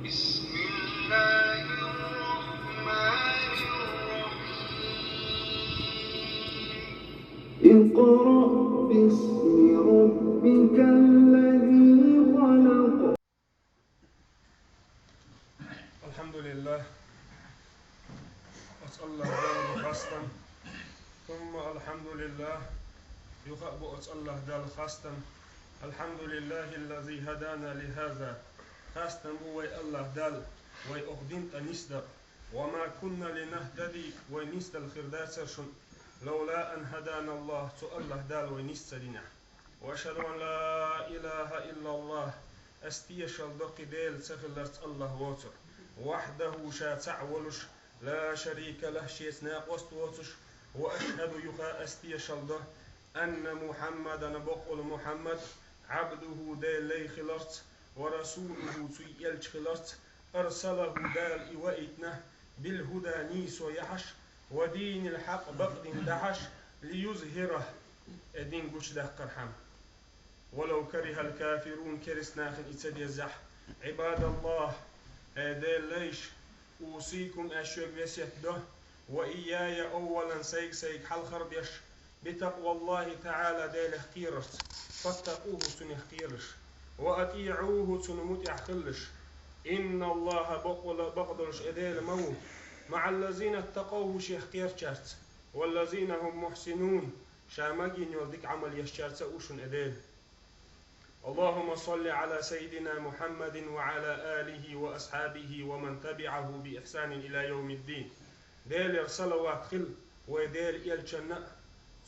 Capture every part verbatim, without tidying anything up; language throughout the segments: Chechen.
بسم الله الرحمن الرحيم. اقرأ باسم ربك الذي خلق. الحمد لله. Оцу АллахӀ Далла хастам. ثم الحمد لله. Юха а бу оцу АллахӀ Далла хастам. الحمد لله الذي هدانا لهذا. Хастам бу вай АллахӀ Далла, вай оха дина тӀе нисдар. وما كنا لنهتدي, вай нисдала хир дацара шуна, لولا أن هدانا الله, цу АллахӀ Дала вай нис ца динехь. وأشهد أن لا إله إلا الله, ас тешалла до кхин Дела ца хиларца АллахӀ воцург. وحده, ша цхьаъ волуш, لا شريك له, шеца накъост воцуш. وأشهد, юха ас тешалла до, أن محمدا, бакъволу Мухьаммад, عبده, Делан лай хиларца, ورسوله, цуьнан элча хиларца, أرسله, Дала и ваийтина, بالهدى, нийсо яхьаш, ودين الحق, бакъдин дахьаш, ليظهره, и дин гучудаккхархьама. ولو كره الكافرون, керста нахана и ца дезахь. عباد الله, хӀей Делан лайш, أوصيكم, ас шуьга весет до, وإياي أولا, сайга-сайга хьалхара деш, بتقوى الله تعالى, Делах кхерарца, فاتقوه, цунах кхералаш, وأطيعوه, цунна мутӀахь хилалаш. إن الله, бакъволу, бакъдолуш и Дела ма ву, مع الذين اتقوا, шех кхерачаьрца, والذين هم محسنون, ша магийна йолу дика Ӏамал ешчаьрца а ву шуна и Дела. اللهم صل على سيدنا محمد وعلى آله وأصحابه ومن تبعه بإحسان إلى يوم الدين. Делера салават хила вай Делан элчанна а,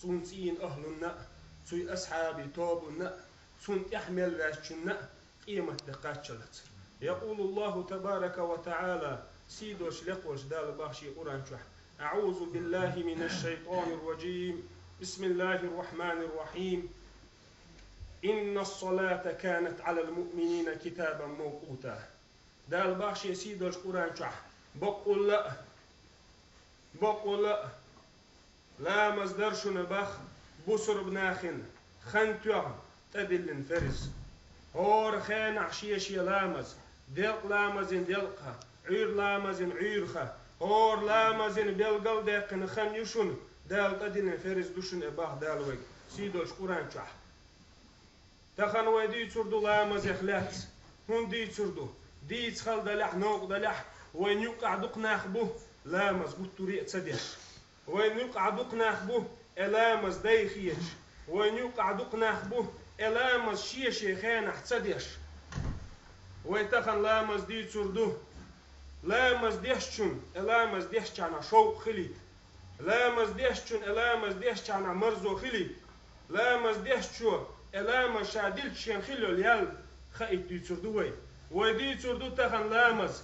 цуьнан цӀийнан ахӀлунна а, цуьнан асхьабийн тобанна а, цунна тӀаьхьа мел ваьшначунна а, къематде кхаччалц. يقول الله تبارك وتعالى, сийдолуш лекха волчу Дала боху шен Къуръан чохь: أعوذ بالله من الشيطان الرجيم. بسم الله الرحمن الرحيم. إن الصلاة كانت على المؤمنين كتابا موقوتا. Дала боху шен сийдолчу Къуръан чохь: баккъалла а, баккъалла а, ламаз дара шуна боху бусурба нахана хан тоьхна тӀедиллина ферз. ХӀора хенахь шен-шен ламаз, делкъа ламазна делкъаха, Ӏуьйра ламазна Ӏуьйраха, хӀора ламазна билгал а даьккхина хан ю шуна, Дала тӀедиллина ферз ду шуна и боху Дала вайга сийдолчу Къуръан чохь. Тахана вай дуьйцур ду ламазех лаьцна. ХӀунда дуьйцур ду? Дийца хала далахь, новкъа далахь, вайна юккъехь дукха нах бу ламаз гуттаре а ца деш. Вайна юккъехь дукха нах бу и ламаз дай хеташ. Вайна юккъехь дукха нах бу и ламаз шен-шен хенахь ца деш. Вай тахана ламаз дуьйцур ду. Ламаз дешчунна и ламаз дешчахьана шовкъ хилийта. Ламаз дешчунна и ламаз дешчахьана марзо хилийта. Ламаз дешчо и ламаз ша дилча шен хила йолу ял хаийта дуьйцур ду вай. Вай дуьйцур ду тахана ламаз.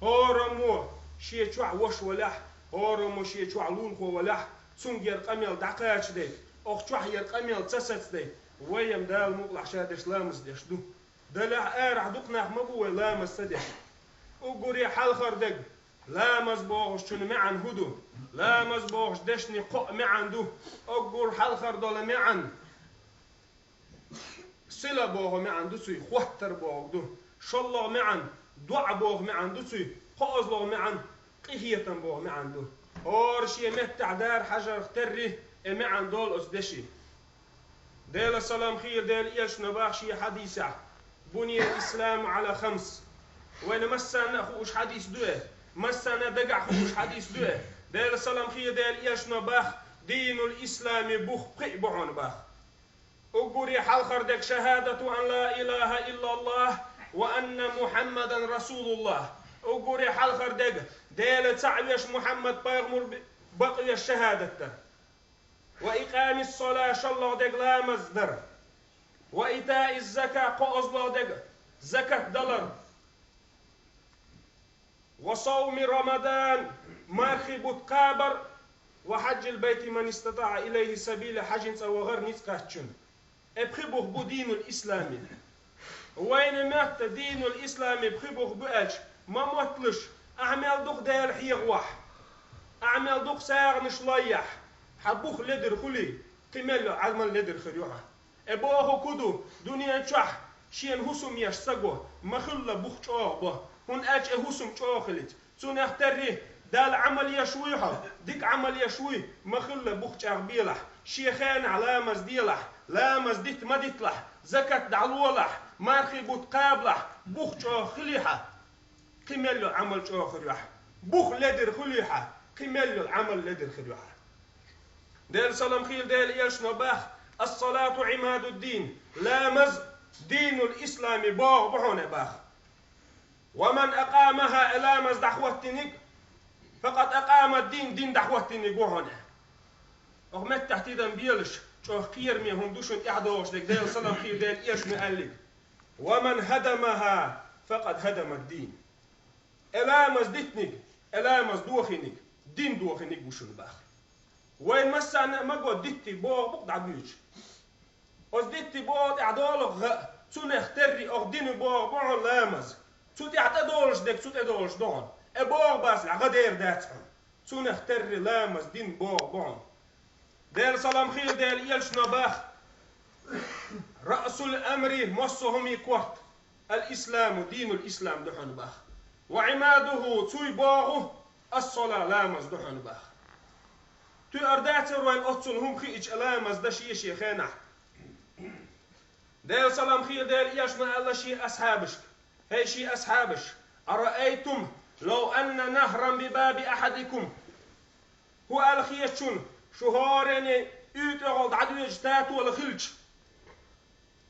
ХӀораммо шен чохь ваша валахь, хӀораммо шен чохь лулахо валахь, цуьнга яра къамел дӀакхачадайта, оха чохь яра къамел ца сацадайта, вай-м Дала мукъалахь ша деш ламаз деш ду. Далахь арахь дукха нах ма бу вай ламаз ца деш. Уггаре хьалхара дерг, ламаз бохучун маьӀна хӀун ду? Ламаз бохучу дешнийн кхоъ маьӀна ду. Уггар хьалхара долу маьӀна сила боху маьӀна ду цуьнан, хоттар бохург ду. ШолгӀа маьӀна доӀа боху маьӀна ду цуьнан, кхоазлогӀа маьӀна къинхетам боху маьӀна ду. ХӀора шен меттехь дара хьажарх терри, и маьӀна долу оцу дешин. Делан салам хийла Делан элчано боху шен хьадисехь: بني الإسلام على خمس. Вайна массарна а хууш хьадис ду и, массарна а дагахь хууш хьадис ду и. Делан салам хийла Делан элчано боху: دين الإسلام бух пхиъ бу хьуна боху. Уггаре хьалхара дерг شهادة أن لا إله إلا الله وأن محمدا رسول الله. Уггаре хьалхара дерг Дела цхьаъ веш, Мухьаммад пайхамар бакъ веш шахӀадат дар. وإقام الصلاة, шолгӀа дерг ламаз дар. وإيتاء الزكاة, кхоазлогӀа дерг закат далар. وصوم رمضان, мархи бутт кхабар. وحج البيت من استطاع إليه سبيلا, хьаьжцӀа вахар ницкъ кхаьчначун. И пхи бух бу динул ислами. Вайна моьтту динул ислами пхи бух бу аьлча, ма мотталаш, ахьа мел дукха Дела хьехавахь, ахьа мел дукха сагӀанаш лойяхь, хьан бух ледара хуьлий, кхин мел йолу Ӏамал ледара хир ю хьан. И бохург хӀун ду, дуьнен чохь шена хӀусам еш стаго, Ма хилла бух чӀогӀа бо, хӀунда аьлча э хӀусам чӀогӀа хилча. Цунах терри Далла Ӏамал еш вуй хьо, дика Ӏамал еш вуй, ма хилла бух чӀагӀбелахь, шен хенахь ламаз делахь, ламаз дита ма диталахь, закат дӀалолахь, мархий бутт кхабалахь, бух чӀогӀа хилий хьа, кхин мел йолу Ӏамал чӀогӀа хир ю хьа. Бух ледара хуьлий хьа, кхин мел йолу Ӏамал ледара хир ю хьа. Делан салам хийла Делан элчано баха: «Ас-салату Ӏимадуддин», ламаз динул ислами богӀу бу хьуна баха. «Ва ман акъамаха», э ламаз дӀахӀоттиниг, «факъад акъама дин», дин дӀахӀоттиниг ву хьуна. Оха меттахь тидам белаш, чӀогӀа кхераме хӀума ду шуна тӀаьхьадогӀуш дерг, Делан салам хийла Делан элчано аьллиг: «Ва ман хӀадамаха, факъад хӀадама дин». Э ламаз дитниг, э ламаз дохийниг, дин дохийниг ву шуна баха. Вайн массарна а ма го дитти богӀу бу-кх дӀабуьйцуш. Оцу дитти богӀу тӀехь долу гӀа, цунах терри оха дина богӀу бу хьуна ламаз. Цу тӀехь тӀедолуш дерг цу тӀедолуш ду хьуна. Э богӀу бацахь гӀа дер дац хьуна. Цунах терри ламаз дина богӀу бу хьуна. Делан салам хийла Делан элчано баха: «Раъсул амри», массо а хӀумий корта, «ал-исламу», динул ислам ду хьуна баха. «Ва Ӏимадуху», цуй богӀу, «ас-сала», ламаз ду хьуна баха. Туьар дацара вайн оццул хӀума хиъча ламаз дан шен-шен хенахь. Делан салам хийла Делан элчано аьлла шен асхьабашка: «ХӀей шен асхьабаш, араайтум лав анна нахран би баби ахьадикум». ХӀун аьлла хета шуна, шу хӀоранна уьйтӀехула дӀадоьдучу татола хилча?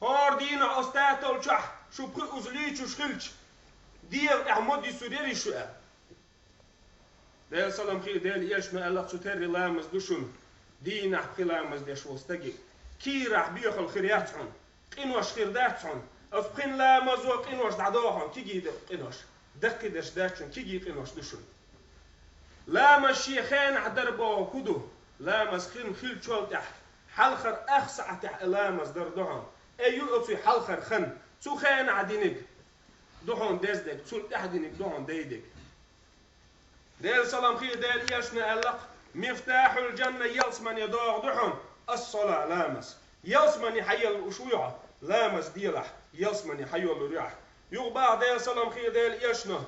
ХӀора дийнахь оцу татол чохь шу пхи уза лийчуш хилча, дегӀа тӀехь ма дуьсур ярий шу аьлла? Делан салам хийла Делан элчано аьлла-кх цу терри ламаз ду шуна, дийнахь пхи ламаз деш волу стаге. Кийрахь боьхалла хир яц хьуна, къинош хир дац хьуна. Оцу пхин ламазо къинош дӀадохьуна, кегий ду къинош. Даккхийдерш дац шуна, кегий къинош ду шуна. Ламаз шен хенахь дар боху хӀун ду? Ламаз хин хиллачул тӀаьхьа, хьалхара ах сахьтехь э ламаз дар ду хьуна. Э ю оцу хьалхара хан, цу хенахь диниг ду хьуна деза дерг, цул тӀаьхьа диниг ду хьуна дайдиг. Делан салам хийла Делан элчано аьлла-кх: «Мифтахьул жанна», ялсамане догӀа ду хьуна, «ас-сала», ламаз. Ялсамане хьайоллуш вуй хьо, ламаз делахь, ялсамане хьайоллур ю хьо. Юха баха Делан салам хийла Делан элчано: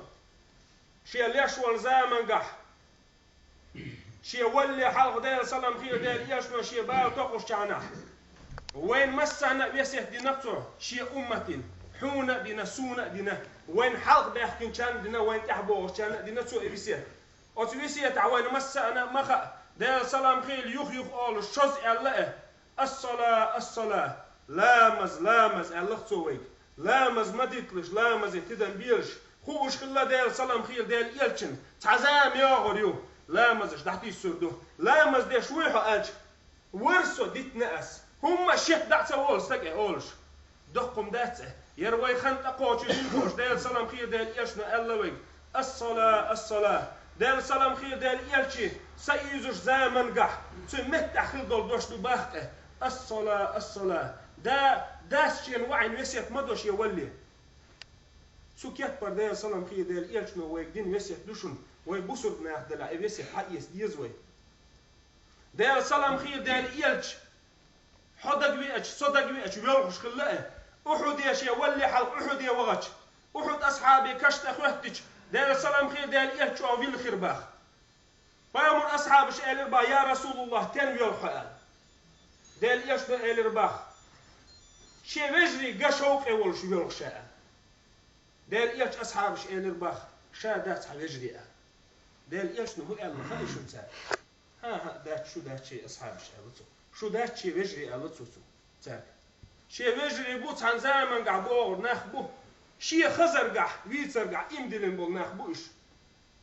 шен леш волу замангахь, шен валале хьалха Делан салам хийла Делан элчано шен бала токхуччахьанахь, вайн массарна а весет дина цо шен умматина, хьуна а дина, суна а дина, вайн хьалха баьхкинчарна а дина, вайн тӀаьхьабогӀучарна а дина цо и весет. Оцу весетахь вайн массарна а ма хаьа, Делан салам хийла юх-юха олуш шозза аьлла а: «Ас-сала, ас-сала», ламаз, ламаз, аьлла-кх цо вайга. Ламаз ма диталаш, ламазе тидам белаш, хууш хилла Делан салам хийла Делан элчанна, цхьа зама йогӀур ю, ламазаш дӀатуьйсур ду. Ламаз деш вуй хьо аьлча, вара со, дитина ас, хӀумма а шек дӀа а ца волу стаг э олуш. Доккха хӀума дац э. Яра вай хан тӀекхочуш, дин хууш, Делан салам хийла Делан элчано аьлла вайга: «Ас-сала, ас-сала». Делан салам хийла Делан элча са уьйзуш замангахь, цуьнан меттахь хила долу дош ду баха-кх э: «Ас-сала, ас-сала». Да, дас шена ваьӀна весет ма до шен валале. Цу кеппара Делан салам хийла Делан элчано вайга дина весет ду шуна, вай бусург нах делахь, и весет хьаэца деза вай. Делан салам хийла Делан элча, хьо дагавеача, со дагавеача, воьлхуш хилла а, Ухьуде шен валале хьалха Ухьуде вахача, Ухьуд асхьабийн каш тӀе хоьттича, Делан салам хийла Делан элча чӀогӀа вилла хир баха. Пайхамар асхьабаш элира баха: «Я Расулаллах, стенна воьлху хьо?» аьлла. Делан элчано элира баха: «Шен вежарий ган шовкъе волуш воьлху ша», аьлла. Делан элча асхьабаш элира баха: «Ша дац хьан вежарий?» аьлла. Делан элчано хӀун аьлла хаьий шуна цаьрга? «ХӀан-хӀа, дац, шу дац шен асхьабаш», аьлла цо. «Шу дац шен вежарий», аьлла цо цу цаьрга. Шен вежарий бу, цхьана замангахь богӀур нах бу. Шен хазаргахь, вийцаргахь иман диллина болу нах бу уьш.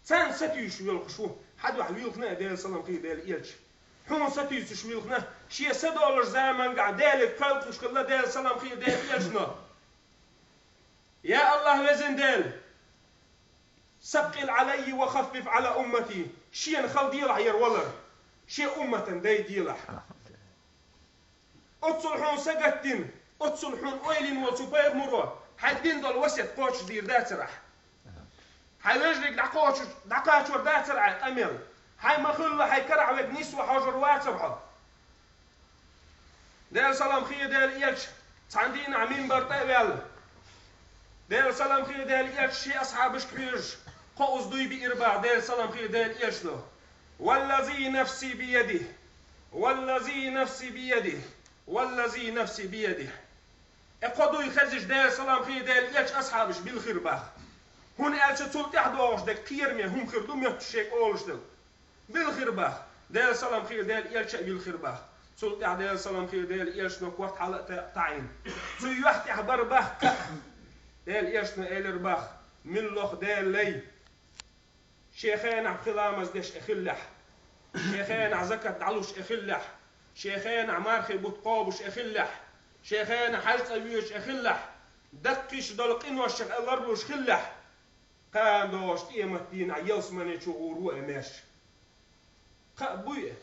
Царна сатуьйсуш воьлхуш ву. Хьан дуьхьа вилхина а Делан салам хийла Делан элча? Хьуна сатуьйсуш вилхина, шен са долуш замангахь Деле кхойкхуш хилла Делан салам хийла Делан элчано. Я Аллах, везан Дела, саккъил Ӏалаййи ва хаффиф Ӏала уммати, шена хала делахь яра валар, шен умматан дай делахь. Оццул хьуна са гатдина, оццул хьуна ойла йина волу цу пайхамаро хьайн дина долу весет кхочушдийр дацара ахь? Хьайн вежариг дӀакхочуш, дӀакхачор дацара ахь къамел? Хьайн ма-хуьллу хьайн карахь верг нисван хьожур вацара хьо? Делан салам хийла Делан элча цхьана дийнахь минбар тӀе а ваьлла, Делан салам хилла Делан элча шен асхьабашка хьоьжуш, кхо уз дуй биъира бах Делан салам хилла Делан элчано: «Валлази нафси биядихӀ! Валлази нафси биядихӀ! Валлази нафси биядихӀ!» Э, кхо дуй хезаш Делан салам хилла Делан элча асхьабаш билхира бах. ХӀунда аьлча цул тӀаьхьа догӀуш дерг кхераме хӀума хир ду моьттуш шега олуш дерг. Билхира бах. Делан салам хилла Делан элча а билхира бах. Цул тӀаьхьа Делан салам хилла Делан элчано корта хьала а та-, таӀийна. Цу юьхь тӀехь бара бах кхаъ. Делан элчано элира бах: «Мила лоху Делан лай, шен хенахь пхи ламаз деш а хиллехь, шен хенахь закат дӀалуш а хиллехь, шен хенахь мархи бутт кхобуш а хиллехь, шен хенахь хьаьж цӀа воьдуш а хиллехь, даккхийчу долу къиношех а ларлуш хиллехь, кхана догӀуш къематдийнахь ялсамане чу гӀур ву и маьрша». Кхаъ буй и?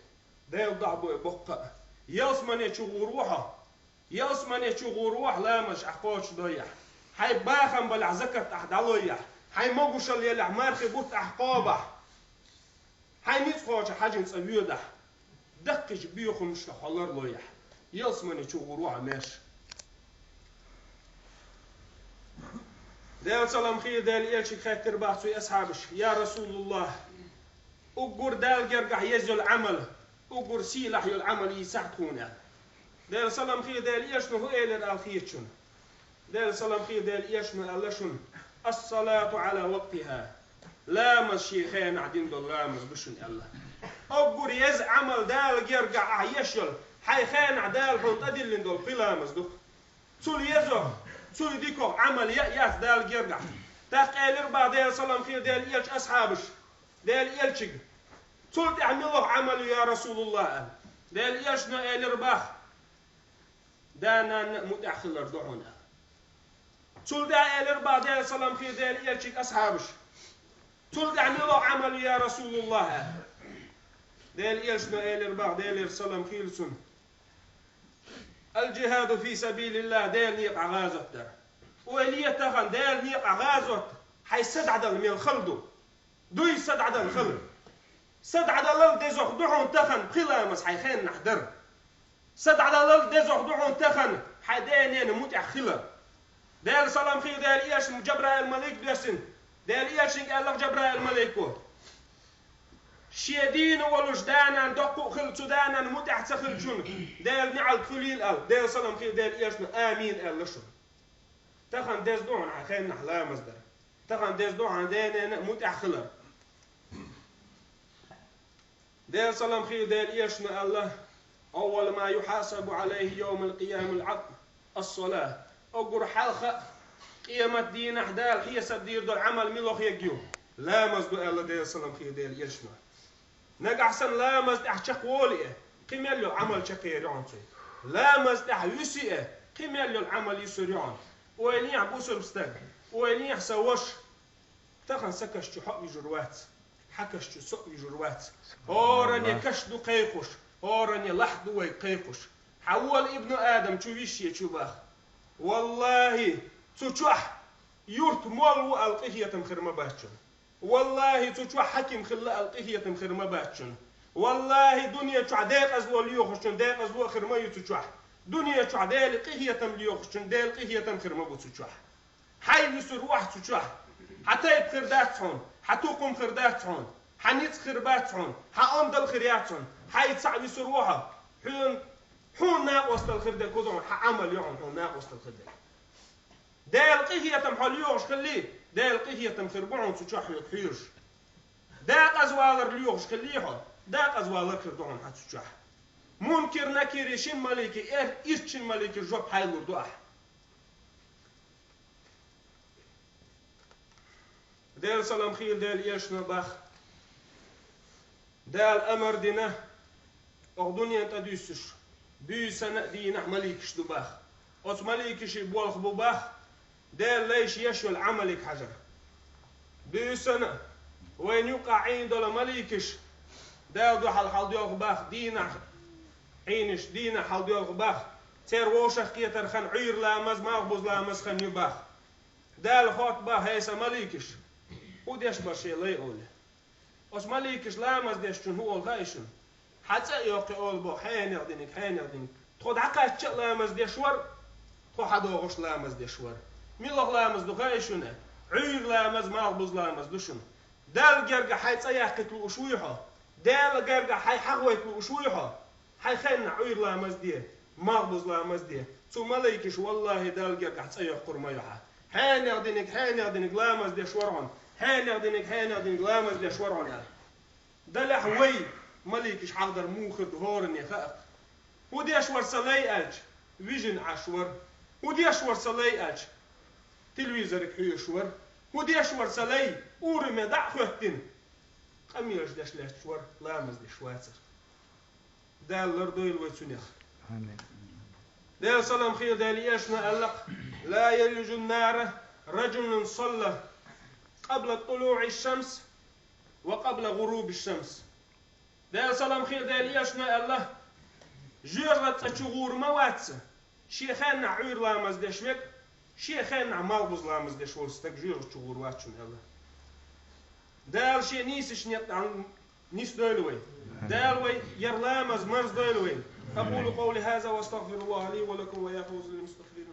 Делан дуьхьа буй и боккха а? Ялсамане чу гӀур ву хьо? Ялсамане чу гӀур ву хьо, ламазаш ахь кхочушдойехь? Хьайн бахам балехь закат ахь дӀалойехь? Хьайн могушалла елехь мархи бутт ахь кхобахь? Хьайн ницкъ кхочу хьаьжин цӀа воьдахь? Даккхийчу боьхамашках хьо ларлойехь, ялсамане чу гӀур ву хьо маьрша. Делан салам хилла Делан элчига хаьттира бах цуьнан асхьабаш: «Я Расулаллах, уггар Далла гергахь еза йолу Ӏамал, уггар сийлахь йолу Ӏамал йийцахьа тхуна», – аьлла. Делан салам хилла Делан элчано хӀун элира аьлла хетачунна? Делан салам хилла Делан элчано аьлла шуна: «Ас-салату Ӏала вакътихӀа». Ламаз шен хенахь дина долу ламаз ду шуна аьлла. Уггар еза Ӏамал Дала гергахь ахь еш йолу, хьайн хенахь Дала хьуна тӀедиллина долу пхи ламаз ду. Цул еза, цул дика Ӏамал яа яц Дала гергахь. ТӀаккха элира бах Делан салам хилла Делан элча асхьабаш Делан элчига: «Цул тӀаьхьа мила лоху Ӏамал ю, я Расулаллах?» – аьлла. Делан элчано элира бах: «Да-нанна а мутӀахь хилар ду хьуна», – аьлла. Цул тӀаьхьа элира бах Делан салам хилла Делан элчига асхьабаш: «Цул тӀаьхьа мила лоху Ӏамал ю, я Расулаллах?» – аьлла. Делан элчано элира бах, Делера салам хилла цунна: «Ал-джихаду фи сабилиллах», Делан некъахь гӀазот дар. Ойла е тахана, Делан некъахь гӀазот хьайн са дӀадала мел хала ду. Дуй са дӀадала хала. Са дӀадалал дезох ду хьуна тахана пхи ламаз хьайн хеннахь дар. Са дӀадалал дезох ду хьуна тахана хьайн да-ненан мутӀахь хилар. Делан салам хилла Делан элчанна Джабраил-малик доьссина. Делан элчанга аьлла Джабраил-малико: «Шен дийна волуш да-нана доккха а хилла, цу да-нанна мутӀахь ца хиллачунна Делан неӀалт хуьлийла», – аьлла. Делан салам хилла Делан элчано: «Амин», – аьлла шуна. Тахана деза ду хьуна хьайн хеннахь ламаз дар. Тахана деза ду хьайн да-ненан а мутӀахь хилар. Делан салам хилла Делан элчано аьлла: «Аввалу ма юхьасабу Ӏалайхи йовмал-къиямати Ӏабд ас-салат». Уггар хьалха а къематдийнахь Дала хьесап дийр долу Ӏамал мила лоху ерг ю? Ламаз ду, аьлла Делан салам хилла Делан элчано. Нагахь санна ламаз тӀехь чекхволий, кхин мел йолу Ӏамал чекхъер ю хьуна цуьнан? Ламаз тӀехь вуьсий, кхин мел йолу Ӏамал юьсур ю хьуна? Ойла ехьа, бусалба стаг, ойла ехьа, сан ваша. Тахана сан каш чу хьо а вуьжур вац, хьан каш чу со а вуьжур вац. ХӀоранне каш ду кхайкхуш, хӀоранне лахь ду вайга кхайкхуш. Хьан вола ибну Адам чу висча чу бах. Валлахи, цу чохь юрт молла ву аьлла къинхетам хир ма бац шуна. Валлахи, цу чохь хьаким хилла аьлла къинхетам хир ма бац шуна. Валлахи, дуьне чохь декъазло лоьхучун декъазло а хир ма ю цу чохь. Дуьне чохь Делан къинхетам лоьхучун Делан къинхетам хир ма бу цу чохь. Хьай вуьсур ву ахь цу чохь. Хьан тайпа хир дац хьуна, хьан тукхум хир дац хьуна, хьан ницкъ хир бац хьуна, хьан ондал хир яц хьуна, хьай цхьаъ вуьсур ву хьо. Хьуна, хьуна накъостал хир дерг хӀун ду хьуна, хьан Ӏамал ю хьуна, хьуна накъостал хир дерг. Делан къинхетам хьо лоьхуш хиллий, Делан къинхетам хир бу хьуна цу чохь хьоьга хьоьжуш. Декъазвалар лоьхуш хиллий хьо, декъазвалар хир ду хьуна хьан цу чохь. Мункир-Накири шин малике, эр-, ирччин малике жоп хьайла лур ду ахь. Делан салам хилла Делан элчано бах. Дала амар дина, оха дуьнен тӀе дуьссуш, буьйсанна а дийнахь маликаш ду бах. Оцу маликашийн болх бу бах, Делан лайша еш йолу Ӏамалиг хьажар. Буьйсанна а вайна юккъахь Ӏийна долу маликаш Дала дуьхьал хьалдоьлху бах, дийнахь Ӏийнаш, дийнахь хьалдоьлху бах. Церан вовшах кхетар хан Ӏуьйра ламаз, малхбуза ламаз хан ю бах. Дала хотту бах: «ХӀей сан маликаш, хӀун деш бара шен лай?» – олий. Оцу маликаш ламаз дешчунна хӀун олу хаьий шуна? Хьан цӀа а йоккхий олу боху: «Хьенех диниг, хьенех диниг». Тхо дӀакхаьчча а ламаз деш вара, тхо хьадогӀуш ламаз деш вара. МуьлхагӀа ламаз ду хаьий шуна? Ӏуьйра ламаз, малхбуза ламаз ду шуна. Далла гергахь хьайн цӀа яккхийта лууш вуй хьо? Далла гергахь хьайн хьагӀ вайта лууш вуй хьо? Хьайн хеннахь Ӏуьйра ламаз де, малхбуза ламаз де. Цу малайкаша, валлахӀи, Далла гергахь цӀа йоккхур ма ю хьан. Хьенех диниг, хьенех диниг ламаз деш вара хьуна. Хьенех диниг, хьенех диниг ламаз деш вара хьуна аьлла. Делахь вай, малайкаш хьагӀдар муха ду хӀоранна хаьа-кх. ХӀун деш вара сан лай аьлча, вижина Ӏаш вара. ХӀун деш вара сан лай аьлча, телевизорга хьоьжуш вара. ХӀун деш вара сан лай, ураме дӀа а хоьттина, къамелаш деш лаьтташ вара, ламаз деш вацара. Дала лардойла вай цунах. Амин. Даьла салам хилда Даьла элчано аьлла-кх: «لا يلج النار رجل صلى قبل طلوع الشمس وقبل غروب الشمس». Даьла салам хилда Даьла элчано аьлла: жоьжахати цӀа чугӀур ма вац шен хеннахь Ӏуьйра ламаз деш верг, шен хеннахь малхбуза ламаз деш волу стаг жоьжахати чугӀур вац шуна аьлла. Дала шен нийсачу некъа тӀехь нисдойла вай. Дала вай яра ламаз марздойла вай. أقول قولي هذا وأستغفر الله لي ولكم ويا فوز للمستغفرين.